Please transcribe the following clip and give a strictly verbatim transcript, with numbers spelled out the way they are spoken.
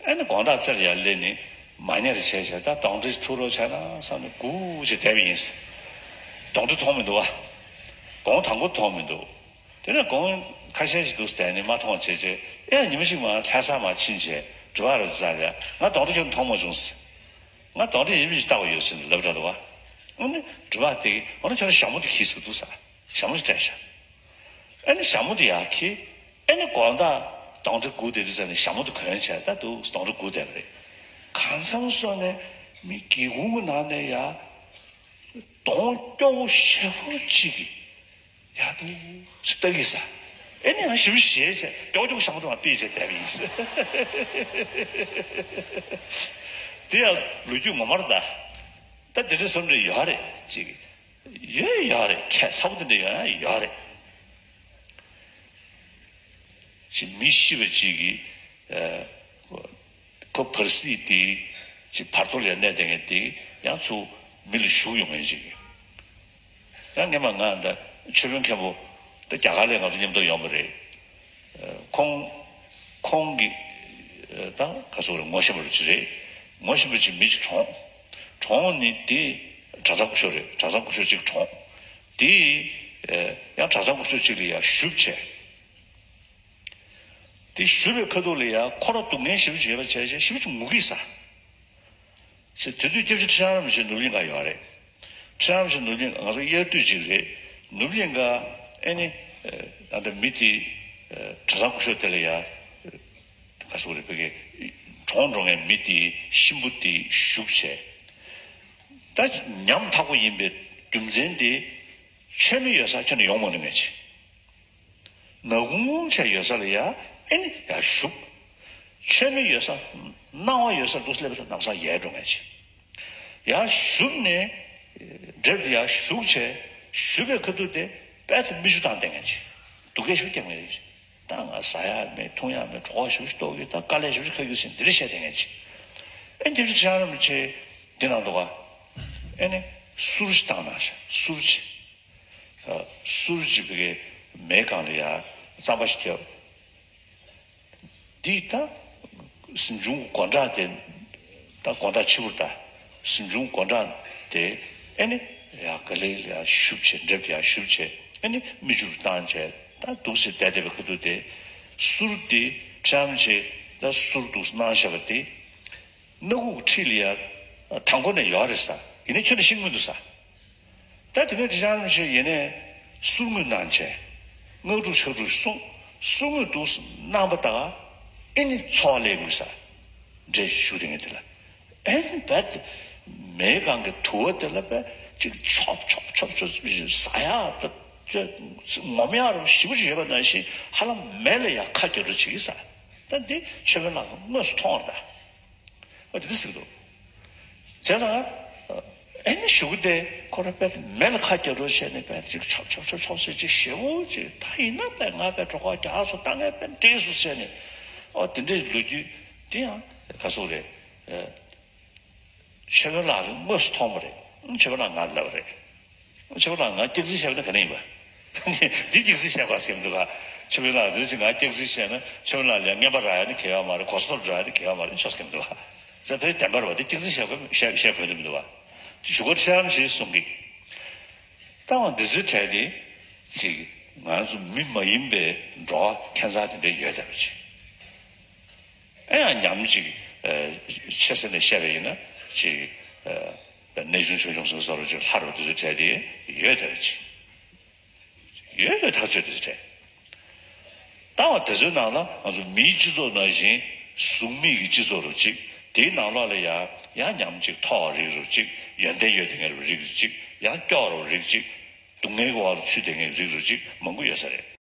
ཨ་ནི་དགོང་དག་རྩེར་ཡར་སླེབས་ནས་མ་ཉལ་བྱས་བྱས་ད་གདོན་འདྲེ་ཐུག་རོགས་བྱས་ན་བསམ་ནས་སྒུག་བྱས་བསྡད་པ་ཡིན། གདོན་འདྲེ་མཐོང་མི་འདུག་བ། དགོང་དང་པོ་མཐོང་མི་འདུག་དེ་ནས་དགོང་ཁ་ཤས་ཤིག་འདུག་བསྡད་ནས་མ་མཐོང་བྱས་བྱས་ཨེ་ཉི་མ་ཞིག་མ་ལྷ་ས་མར་ཕྱིན་བྱས་སྒྲུབ་པ་རུ་འཛར་ཡ་ང་གདོན་འདྲེ་ཁྱོན་མཐོང་མ་བྱུང་ཟེར། ང་གདོན་འདྲེ་ཡིན་མིན་ཞིག་བལྟ་བ་ཡོད་ཟེར་ནས་ལབ་འདྲ་འདུག་བ། ཨ་ནི་སྒྲུབ་པ་དེ་ཨ་ནི་ཁྱོད་ཞྭ་མོ་དེ་འཁྱེར་ཟེར་འདུག་ཟེར། ཞྭ་མོ་ཞིག་སྤྲད་ཤག་ཨ་ནི་ཞྭ་མོ་དེ་ཡར་འཁྱེར། ཨ་ནི་དགོང་དག་གདོན་འདྲེ་སྒུག་བསྡད་དུས་ཙམ་ནས་ཞྭ་མོ་དེ་གོན་བྱས་ད་འདུག་གདོན་འདྲེ་སྒུག་བསྡད་པ་རེད། གང་འཚམ་སོང་ནས་མི་སྒེའུ་ཁུང་གི་ནང་ནས་ཡར་གདོང་སྐྱོ་བོ་ཞེ་པོ་ཅིག་གིས་ཡར་འདུག་སེ་ལྟ་གི་ས། ཨ་ནི་ཡང་ཞིབ་ཞེས་བྱས་སྐྱོ་སྐྱོ་ཞྭ་མོ་དེ་མར་ཕུད་བྱས་བསྡད་པ་ཡིན་ཟེར། དེ་ཡང་ལོ་རྒྱུས་ངོ་མ་རེད་ད། ད་དེ་འདྲ་བསམ་འདྲ་ཡོད་རེད་ཅིག་ཡོད་ཡོད་རེད། ཁྱད་མཚར་པོ་དེ་འདྲ་ཡོད་ཡོད་རེད། ཅིག་མི་ཤི་བ་ཅིག་གིས་ཨ་ཁོ་བར་སྲིད་དེ་ཅིག་བར་དོ་ལ་གནས་བསྡད་མཁན་དེ་ཡང་ཚུར་མི་ལ་ཞུགས་ཡོང་མཁན་ཅིག་ཡང་སྔན་མ་ང་ད་ཆོས་དཔོན་མཁན་པོ་ད་རྒྱ་གར་ལ་ང་ཚོ་མཉམ་དུ་ཡོང་བ་རེད། ཁོང་ཁོང་གི་ད་ག་ཚོད་རེད། ངོ་ཤེས་པ་ཅིག་རེད། ངོ་ཤེས་པ་ཅིག་མི་ཅིག་གྲོངས། གྲོངས་ནི་དེ་གྲྭ་ཚང་སྐུ་ཞབས་རེད། གྲྭ་ཚང་སྐུ་ཞབས་ཅིག་གྲོངས། དེ་ཡང་གྲྭ་ཚང་སྐུ་ཞབས་ཅིག་ལ་ཡང་ཞུ་བྱས། དེ་ཞུ་བའི་ཁ་ཐུག་ལ་ཡང་ཁོ་རང་སྡུག་བསྔལ་ཞེ་པོ་ཅིག་ཡོད་པ་བྱས་བྱས་ཞེ་པོ་ཅིག་ངུ་གི་ས། ཟེར་དེ་དུས་སྐྱབས་རྗེ་ཁྲི་བྱང་རིན་པོ་ཆེ་ནོར་གླིང་ག་ཡོད་རེད། ཁྲི་བྱང་རིན་པོ་ཆེ་ནོར་གླིང་ང་ཚོ་དབྱར་དུས་ཅིག་རེད། ནོར་གླིང་ག་ཨེ་ནི་ཨ་ད་མི་དེ་གྲྭ་ཚང་སྐུ་ཞབས་དེ་ལ་ཡ་ག་སོ་རེད་བོད་ཀྱི་གྲོངས་འགྲོ་མཁན་མི་དེ་གཤིན་པོ་དེ་བཞུགས་བྱས། ད་ཉམ་ཐག་པོ་ཡིན་པའི་རྒྱུ་མཚན་དེ་མཆོད་མེ་ཡོད་ས་ཁྱོན་ནས་ཡོང་མ་ནུས་མཁན་ཅིག་ནག་ཁུང་ཆེ་ཡོད་ས་ལ་ཡ་ཨེ་ནི་ཡར་བཞུགས། མཆོད་མེ་ཡོད་ས་སྣང་བ་ཡོད་ས་འདུག་སླེབས་ས་ལམ་སང་ཡལ་འགྲོ་མཁན་ཅིག་ཡར་བཞུགས་ནས་འགྲེབ་ཏེ་ཡར་བཞུགས་བྱས་བཞུགས་པའི་ཁ་ཐུག་དེ་དཔེ་དེ་མིག་ཆུ་བཏང་བསྡད་མཁན་ཅིག་སྡུག་སྐད་ཞིག་རྒྱག་མཁན་ཅིག་ད་ང་ཟ་ཡག་མེད་འཐུང་ཡག་མེད་གྲོད་ཁོག་ཞེ་པོ་ཅིག་ལྟོགས་ཀྱི་ད་དཀའ་ལས་ཞེ་པོ་ཅིག་ཁག་གི་ཟིན་འདི་འདྲ་བཤད་བསྡད་མཁན་ཅིག་ཨེ་འདི་འདྲ་ཁྲི་བྱང་རིན་པོ་ཆེ་འདི་ནང་འདུག་ག་ཨེ་ནི་གསུར་ཅིག་བཏང་གནང་ཤག་གསུར་ཅིག་གསུར་ཅིག་བི་གའི་མེ་གང་ལ་ཡ་རྩམ་པ་ཞིག་བརྒྱབ། འདི་ད་གཟིམ་ཆུང་སྒོ་འགྲམ་དེ་ད་དགོང་དག་ཕྱི་པོར་ད་གཟིམ་ཆུང་སྒོ་འགྲམ་དེ་ཨེ་ནི་ཡ་ག་ལེ་ལ་ཡ་ཞུབ་བྱས་འགྲེབ་ཡ་ཞུབ་བྱས་ཨེ་ནི་མིག་ཆུ་བཏང་བྱས་ད་འདུག་སེ་བསྡད་བསྡད་པའི་ཁ་ཐུག་དེ་གསུར་དེ་ཁྲམ་བྱས་ད་གསུར་འདུག་གནང་བཞག་པ་དེ། སྣ་ཁུག་འཁྲིས་ལ་ཡ་དང་པོ་ནས་ཡོད་རེད་ས། ཡིན་ནའི་ཁྱོན་ནས་ཤེས་མི་འདུག་ས། ད་དེ་ནས་ཁྲི་བྱང་རིན་པོ་ཆེ་ཡིན་ནའི་གསུར་དངུལ་གནང་བྱས། སྔགས་དྲུག་ཕྱག་དྲུག་གསུངས། གསུར་དངུལ་འདུག་གནང་པ་དང་ཨེ་ནི་འཚོ་བ་ལས་དགོས་ས། འདྲེ་ཞུ་དེ་ངས་དེ་ལ་ཨེ་ནི་བད་མེ་གང་གི་དུ་བ་དེ་ལ་བད་ཅིག་ཆོབ་ཆོབ་ཆོབ་ཆོབ་ཟ་ཡག་ད་ངོམ་ཡག་རུ་ཞེ་པོ་ཅིག་ཡོད་པ་ནང་བཞིན་ཧ་ལམ་མེ་ལ་ཡ་ཁ་རྒྱབ་རུ་བྱེད་ཀྱི་ས། ད་འདི་ཆོས་དཔོན་ལགས་དངོས་སུ་མཐོང་བ་རེད་ད། ཨ་དེ་འདྲ་ཟེར་གི་འདུག་བྱས་ཙང་ཨེ་ནི་གཞུག་གུ་དེ་ཁོ་རང་དཔེ་མེ་ལ་ཁ་རྒྱབ་རོགས་བྱས་ནས་དཔེ་ཅིག་ཆོབ་ཆོབ་ཆོབ་ཆོབ་ཟེར་ཅིག་ཞེ་པོ་ཅིག་ད་ཡིན་ན་དཔེ་ང་དཔེ་གྲོད་ཁོག་རྒྱགས་སོང་ད་ངས་དཔེ་འགྲིག་སོང་ཟེར་ནས་ཨོ་དེ་འདྲའི་ལོ་རྒྱུས་དེ་ཡང་ག་ཟེར་རེད། ཆོས་དཔོན་ལགས་ཀྱིས་དངོས་སུ་མཐོང་བ་རེད། ཆོས་དཔོན་ལགས་ང་ལ་ལབ་པ་རེད། ཆོས་པ་ལགས་ང་སྐྱག་རྫུན་བཤད་པ་ན་ག་ནས་ཡིན་པ། འདི་སྐྱག་རྫུན་བཤད་པ་ཟེར་གི་འདུག་ག་ཆོས་པ་ལགས་འདི་ཅི་ང་སྐྱག་རྫུན་བཤད་ན་ཆོས་པ་ལགས་ལ་རྔན་པ་རག་ཡ་ནི་གལ་ཡོད་མ་རེད། གོ་ས་མཐོ་རུ་འགྲོ་ཡ་ནི་གལ་ཡོད་མ་རེད་ཆོས་ཟེར་གི་འདུག་ག་ཟེར་བས་བདེན་པ་རེད་པ། འདི་སྐྱག་རྫུན་བཤད་དགོས་བཤད་བཤད་དགོས་འདུག་མི་འདུག་ག་ཞུ་ག་ཁྲི་རམ་ཞེས་གསུང་གི་ལྟ་བ་འདི་ཚོའི་གྲས་དེ་ཅིག་ང་ཚོ་མི་མ་ཡིན་པའི་འགྲོ་བ་ཁྱད་མཚར་དེ་འདྲ་ཡོད་བསྡད་པ་ཅིག་ཨེ་ཡང་ཉམས་ཅིག་ཆེ་ས་ནས་བཤད་པ་ཡིན་ན་ཅིག་གནས་ཆུང་ཆུང་ཆུང་ཟེར་བཟོ་འདྲ་ཅིག་ལྷ་རུ་དེ་ཚོའི་གྲས་དེ་ཡོད་བསྡད་པ་ཅིག་ཡོད་ཡོད་ཐག་ཆོད་དེ་རེད། ལྟ་བ་དེ་ཚོའི་ནང་ལ་ང་ཚོ་མིའི་སྤྱི་ཚོགས་ནང་བཞིན་གཟུགས་མེད་ཀྱི་སྤྱི་ཚོགས་རུ་གཅིག་དེའི་ནང་ལོགས་ལ་ཡང་ཡང་ཉམས་ཅིག་མཐོ་བ་རིགས་རུ་གཅིག་ཡོན་ཏན་ཡོད་དེ་ངེས་རུ་རིགས་རུ་གཅིག་ཡང་སྐྱོ་བ་རུ་རིགས་གཅིག་སྡུག་བསྔལ་གྱི་འོག་ལ་ཚུད་དེ་ངེས་རིགས་རུ་གཅིག་མང་པོ་ཡོད་ས་རེད།